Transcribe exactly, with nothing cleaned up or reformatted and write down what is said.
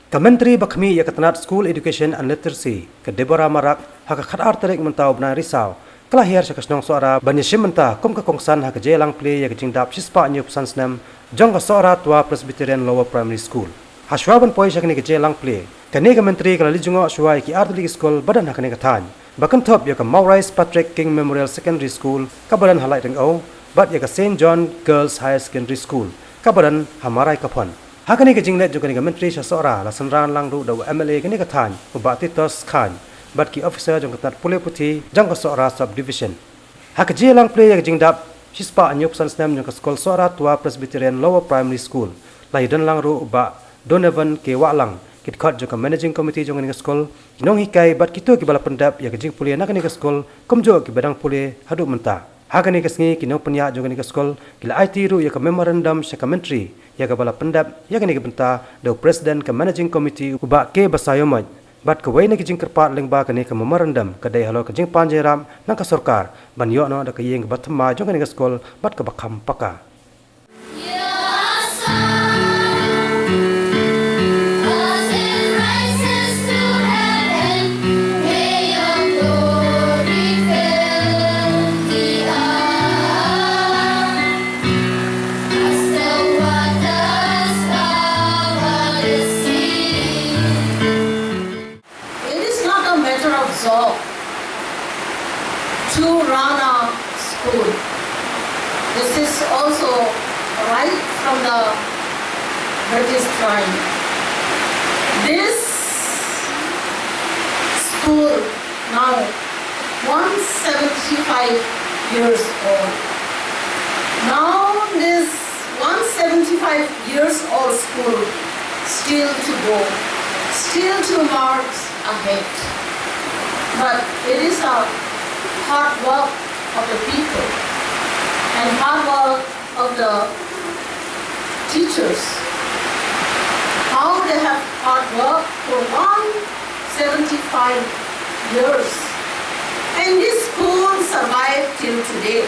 Ka Myntri ba khmih ïa ka tnad School Education and Literacy, ka Deborah Marak, ha ka khatar tarik mynta u bnai Risaw, ka la hiar sha ka shnong Sohra ban ïashim bynta kum ka kongsan ha ka jingïalang plie ïa ka jingdap shispah hynñiewphew san snem jong ka Sohra Twa Presbyterian Lower Primary School. Hashwa ban poi sha kane ka jingïalang plie, kane ka Myntri ka la leit jngoh shwa ïa ki artylli ki skul ba don ha kane ka thaiñ, ba kynthup ïa ka Maurice Patrick King Memorial Secondary School kaba don ha Laitryngew, bad ïa ka Saint John Girls Higher Secondary School kaba don ha Maraikaphon. Ha kane ka jingleit jong kane ka Myntri sha Sohra la synran lang ruh da u M L A kane ka thaiñ, u Bah Titos Chyne, bad ki officer jong ka tnad pule puthi jong ka Sohra Sub Division. Ha ka jingïalang plie ïa ka jingdap shispah hynñiewphew san snem jong ka skul Sohra Twa Presbyterian Lower Primary School, la ïadon lang ruh u Bah Donovan K Wahlang, ki dkhot jong ka Managing Committee jong kane ka skul, ki nonghikai bad kito kiba la pyndep ïa ka jingpule na kane ka skul, kumjuh kiba dang pule haduh mynta. Ha kane ka sngi ki nongpynïaid jong kane ka skul ki la aiti ruh ïa ka memorandum sha ka Myntri, ïa kaba la pyndep ïa kane ka bynta da u President ka Managing Committee, u Bah K Basaiawmoit. Bad kawei na ki jingkyrpad lyngba kane ka memorandum ka dei halor ka jingpan jingïarap na ka sorkar ban ïoh noh da ka ïing kaba thymmai jong kane ka skul bad kaba kham paka. It is not a matter of job to run a school. This is also right from the British time. This school now one seventy-five years old. Now this one seventy-five years old school still to go, still to march ahead. But it is a hard work of the people and hard work of the teachers. How they have hard work for one seventy-five years. And this school survived till today.